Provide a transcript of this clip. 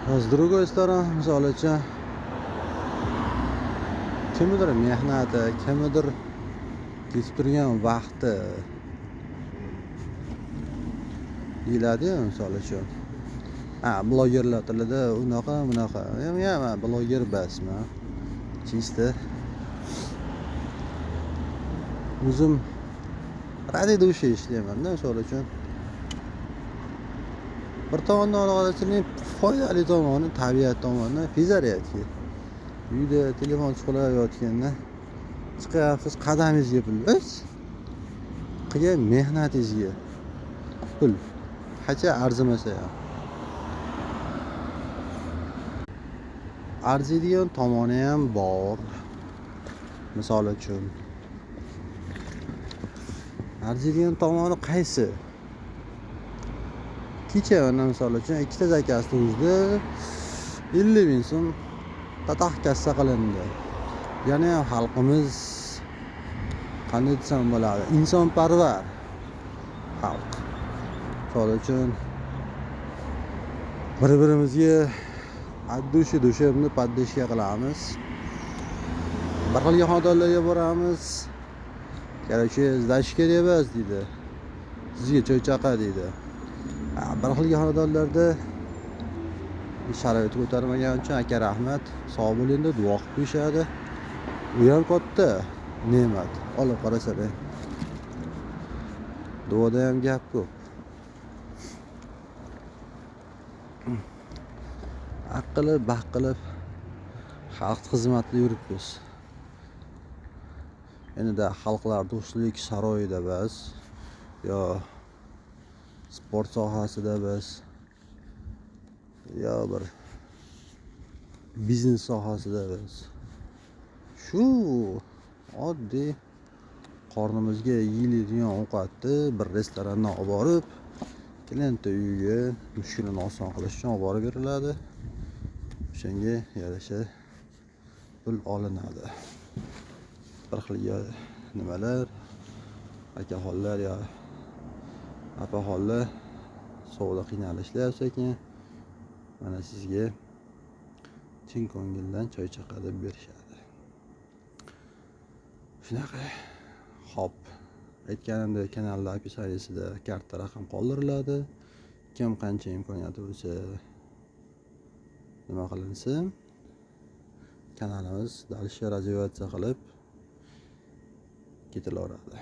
С другой стороны, misol uchun, kimnidir mehnati, kimnidir ketib turgan vaqti deyiladi-yu, misol uchun. Ha, blogerlar tilida unaqa, bunaqa. Ya, bloger basman. Чисто o'zim ради души ishlayman-da, misol uchun. Bir tomondan olib foydali tomoni, tabiat tomonidan fizariyatki. Uyda telefon chuqurlab yotganda chiqyapsiz, qadamingizga pul emas, qilgan mehnatingizga pul. Qancha arzimasa ham. Arziydigan tomoni ham bor. Misol uchun, arziydigan tomoni qaysi? Kecha mana misol uchun ikkita zakazni o'zida 50 ming so'm tataq kassa qilindi. Yana ham xalqimiz qanday desam bo'ladi, insonparvar xalq. Misol uchun bir-birimizga от души душевно поддержка qilamiz. Bir xil xonadonlarga boramiz. Короче, сдача kerak emas deydi. Sizga choy chaqa deydi. Bir xil xonadonlarda sharoit ko'tarmagani uchun aka rahmat, sog' bo'ling deb duo qilib qo'yishadi. U ham katta ne'mat. Olib qarasalar. Duoda ham gap ko'p. Aq qilib, baq qilib xalq xizmatida yuribmiz. Endi xalqlar do'stlik saroyida biz yo sport sohasida biz yo bir biznes sohasida biz shu oddiy qornimizga yeyiladigan ovqatni bir restorandan olib borib klientni uyiga mushkulini oson qilish uchun olib borib beriladi. O'shanga yarasha pul olinadi. Bir xil nimalar, akaxonlar yo opaxonlar sovuqda qiynalishlar sekin mana sizga chin ko'ngildan choy chaqa deb berishadi. Shunaqa. Xo'p, aytganimdek kanalda описаниесida karta raqam qoldiriladi. Kim qancha imkoniyati bo'lsa nima qilinsin, kanalimiz дальше развиваться qilib ketilaveradi.